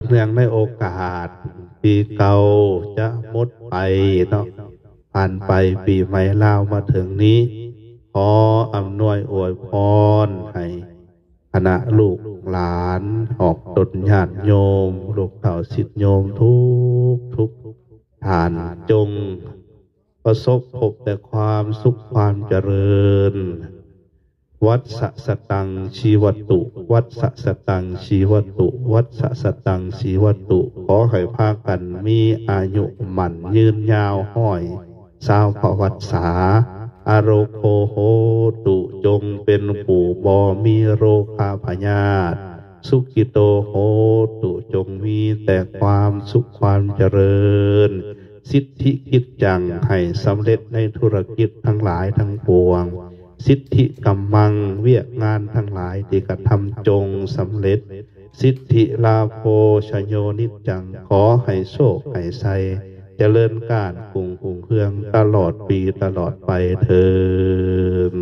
ເນື່ອງໃນໂອກາດປີເກົ່າຈະໝົດໄປເນາະ ຜ່ານໄປປີໃໝ່ລາວມາເຖິງນີ້ ຂໍອຳນວຍອວຍພອນໃຫ້ຄະນະລູກຫຼານ ອອກຕົນຍາດໂຍມ ລູກເຕົ້າສິດໂຍມທຸກໆທ່ານ ຈົ່ງ ປະສົບພົບແຕ່ຄວາມສຸກຄວາມຈະເລີນ ວັດສະສະຕັງຊີວະຕຸ ວັດສະສະຕັງຊີວະຕຸ ວັດສະສະຕັງຊີວະຕຸ ຂໍໃຫ້ພາກັນມີອາຍຸໝັ້ນຍືນຍາວຮ້ອຍຊາວພະວັດສາ ອາໂຣໂຄໂຫຕຸ ຈົ່ງເປັນຜູ້ບໍ່ມີໂລຄາພະຍາດ ສຸກິໂຕໂຫຕຸ ຈົ່ງມີແຕ່ຄວາມສຸກຄວາມຈະເລີນ ສິດທິກິດຈັງໃຫ້ສຳເລັດໃນທຸລະກິດທັງຫຼາຍທັງປວງ ສິດທິກຳມັງວຽກງານທັງຫຼາຍທີ່ກະທຳຈົ່ງສຳເລັດ ສິດທິລາໂພຊະໂຍນິດຈັງ ຂໍໃຫ້ໂຊກໃຫ້ໄຊຈະເລີນກ້ານກຸ້ງຮຸ່ງເຮືອງຕະຫຼອດປີຕະຫຼອດໄປເທີ້ນ.